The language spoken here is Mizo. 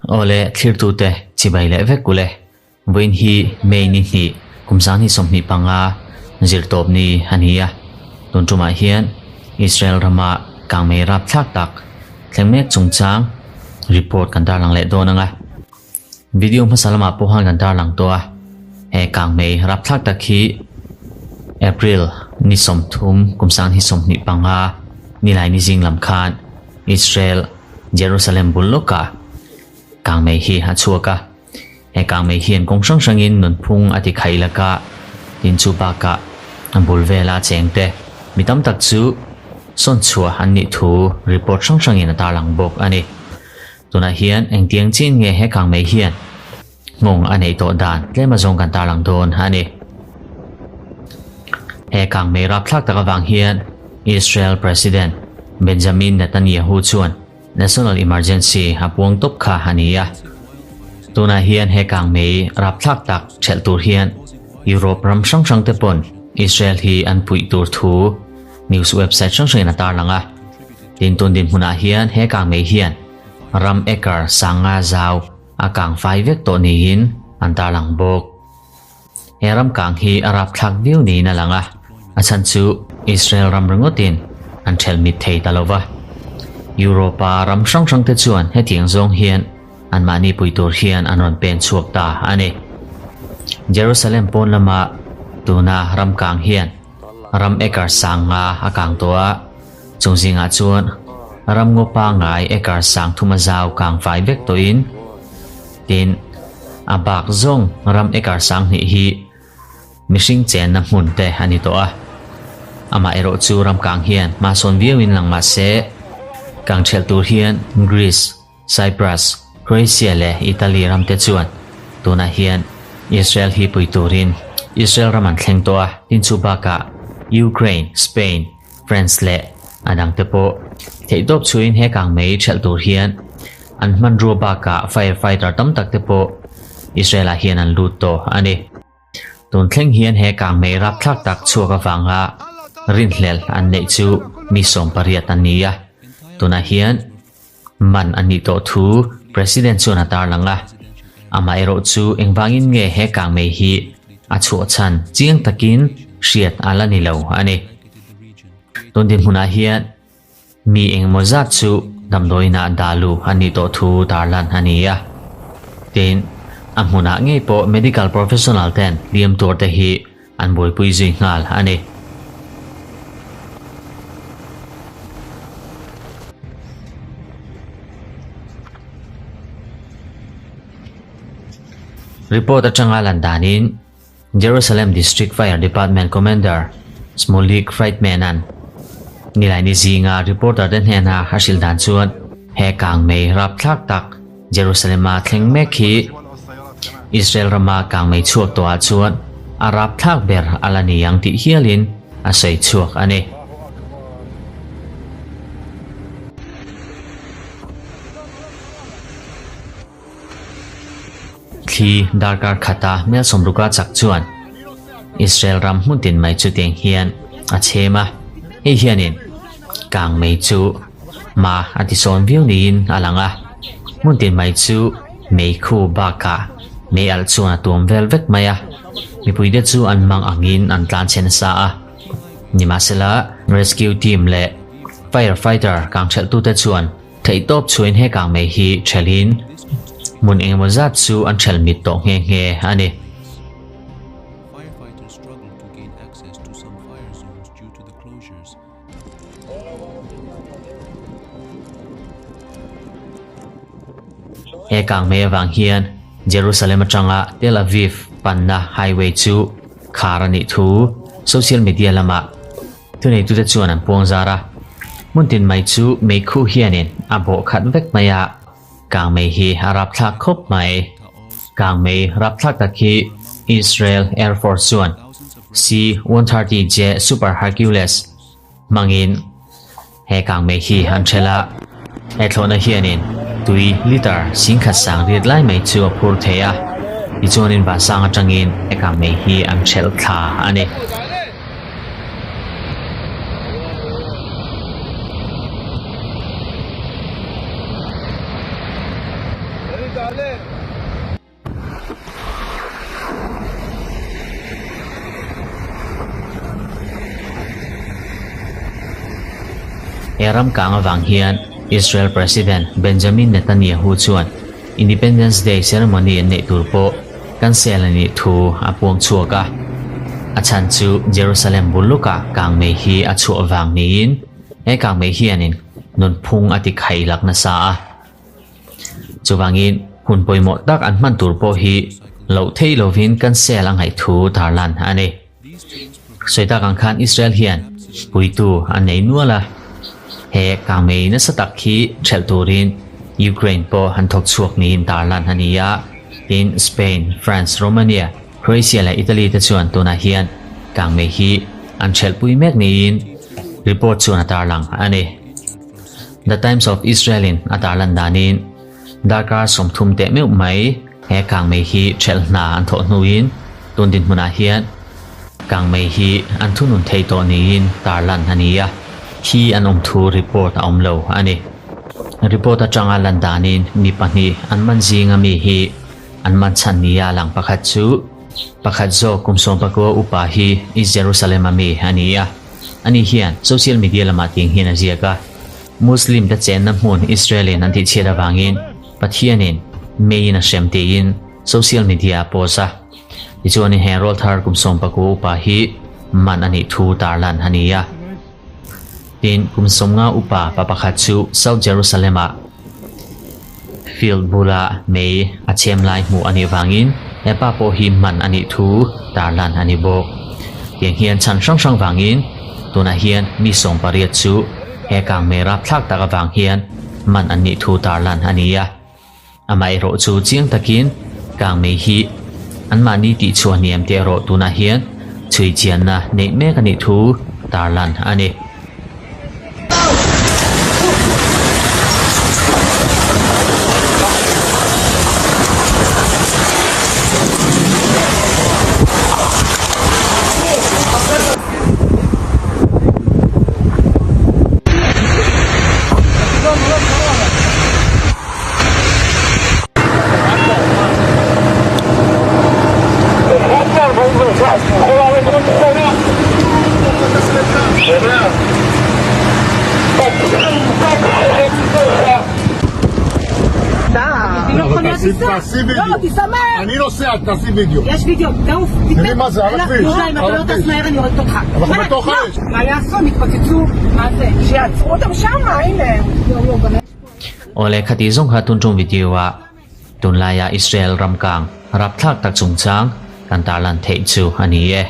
Awle thlirtute chibai leh vek ule. Vawiin hi May ni hnih kum 2025 zirtawp ni a ni a. Tun tumah hian Israel rama kangmei rapthlak tak thleng mek chungchang report kan tarlang leh dawn ang a. Video hmasa lamah pawh khan kan tarlang tawh a, he kangmei rapthlak tak hi April ni 30 kum 2025 nilai ni zing lam khan Israel Jerusalem bul lawkah kangmei hi a chhuak a. He kangmei hian kawng hrang hrangin nunphung a ti khaih laka tin chu bakah a bul vela chengte mi tam tak chu sawn chhuah an nih thu report hrang hrangin a tarlang bawk a ni. Tunah hian engtiang chin nge he kangmei hian nghawng a neih tawh dan tlem azawng kan tarlang dawn a ni. He kangmei rapthlak tak avang hian Israel President Benjamin Netanyahu chuan National Emergency a puang tawp kha a ni a. Tunah hian he kangmei rapthlak tak thelh tur hian Europe ram hrang hrang te pawn Israel hi an puih tur thu news website hrang hrangin a tarlang a. Tin tun dinhmunah hian he kangmei hian ram acre sanga zau a kang fai vek tawh niin an tarlang bawk. He ram kang hi a rapthlak viau niin a lang a, a chhan chu Israel ram ringawtin an thelh mit thei ta lova. Europa ram hrang hrang te chuan hetiang zawng hian anmahni pui tur hian an rawn pen chhuak ta a ni. Jerusalem pawn lama tuna ram kang hian ram acre sanga a kang tawh a, chung zingah chuan ram ngaw pangai acre sang thuma zau kang fai vek tawhin tin a bak zawng ram acre sang hnih hi mihring chenna hmun te a ni tawh a. Amah erawh chu ram kang hian hmasawn viauin lang mah se kang thelh tur hian Greece, Cyprus, Croatia leh Italy ram te chuan tunah hian Israel hi pui turin Israel ram an thleng tawh a, tin chu bakah Ukraine, Spain, France leh a dang te pawh theihtawp chhuin he kangmei thelh tur hian an hmanrua bakah firefighter tam tak te pawh Israel ah hian an lut tawh a ni. Tun thleng hian he kangmei rapthlak tak chhuak avanga rinhlelh an neih chu mi 18 an ni a, tunah hian man an nih tawh thu President chuan a tarlang a. Amah erawh chu engvangin nge he kangmei hi a chhuah chhan chiang takin hriat a la ni lo a ni. Tun dinhmunah hian mi engemaw zat chu damdawiinah dah luh an nih tawh thu tarlan a ni a. Tin, a hmunah ngei pawh medical professional ten hliam tur te hi an buaipui zui nghal a ni. Report atanga lan danin Jerusalem District Fire Department Commander Shmulik Friedman-a'n Nilaini zinga reporter te hnena a hrilh dan chuan he kangmei rapthlak tak Jerusalem-a thleng mek hi Israel rama kangmei chhuak tawhah chuan a rapthlak ber a la ni ang tih hialin a sawi chhuak a ni. Thli darkar khata hmel sawmruka chak chuan Israel ram hmun tin mai chu tiang hian a chhem a, hei hianin kangmei chu ma a ti sawn viau niin a lang a, hmun tin mai chu mei khu bakah mei alh chuan a tuam vel vek mai a, mipuite chu an mang angin an tlan chhe nasa a, nimahsela rescue team leh firefighter kang thelhtute chuan theihtawp chhuain he kangmei hi thelhin hmun engemaw zat chu an thelh mit tawh nghe nghe a ni. Firefighters struggled to gain access to some fire zones due to the closures. He kangmei avang hian Jerusalem atanga Tel Aviv panna highway chu khar a nih thu social media lamah thuneitute chuan an puang zar a. Hmun tin mai chu mei khu hianin a bawh khat vek mai a, kangmei hi a rapthlak khawp mai. Kangmei rapthlak tak hi Israel Air Force chuan C-130J Super Hercules hmangin he kangmei hi an thelh a. He thlawhna hianin tui liter singkhat sang riat lai mai chu a phur thei a, tichuanin vansang atangin he kangmei hi an thelh thla a ni. He ram kang avang hian Israel President Benjamin Netanyahu chuan Independence Day ceremony an neih tur pawh cancel a nih thu a puang chhuak a. A chhan chu Jerusalem bul lukah kangmei hi a chhuah vang niin he kangmei hianin nunphung a ti khailak nasa a. Chuvangin hun pawimawh tak an hman tur pawh hi loh thei lovin cancel a ngaih thu tarlan a ni. Sawi tak ang khan Israel hian puitu an nei nual a, he kangmei nasa tak hi ṭhelh turin Ukraine pawh an thawk chhuak niin tarlan a ni a, tin Spain, France, Romania, Croatia leh Italy te chuan tunah hian kangmei hi an ṭhelhpui mek niin report chuan a tarlang a ni. The Times of Israel-in a tarlan danin darkar 30 teh meuh mai he kangmei hi ṭhelh hna an thawh hnuin tun dinhmunah hian kangmei hi an thunun thei tawh niin tarlan a ni a, thi an awm thu report a awm lo a ni. Report atanga lan danin mi pahnih an man zinga mi hi an man chhan nia lang pakhat chu pakhat zawk kum 19 upa hi East Jerusalem-a mi a ni a. Ani hian social media lamah ting hian a ziak a, Muslim te chenna hmun Israel-in an tihchhiat avangin Pathianin meiin a hrem tiin social media a post a. Tichuanin he rawlthar kum 19 upa hi man a nih thu tarlan a ni a. Tin, kum 50 upa pa pakhat chu South Jerusalem-ah field bula mei a chhem lai hmuh a nih vangin he pa pawh hi man a nih thu tarlan a ni bawk. Tiang hian chhan hrang hrang vangin tunah hian mi 18 chu he kangmei rapthlak tak avang hian man an nih thu tarlan a ni a. Amaherawh chu chiang takin kangmei hi anmahni tihchhuah hniam te erawh tunah hian chhui chianna neih mek a nih thu tarlan a ni. תעשי וידאו. אני נוסע, תעשי וידאו. יש וידאו, תעוף, תראי מה זה, על הכביש. יהודה, אם אתה על לא טס הכביש. מהר אני הורגת אותך. אנחנו מה? בתוך לא. האש. מה יעשו? הם יתפוצצו? מה זה? שיעצרו אותם שמה, הנה. יואו, יואו, גם Awle khati zawng kha tun tum video ah tunlaia Israel ram kang rapthlak tak chungchang kan tarlan theih chu a ni e.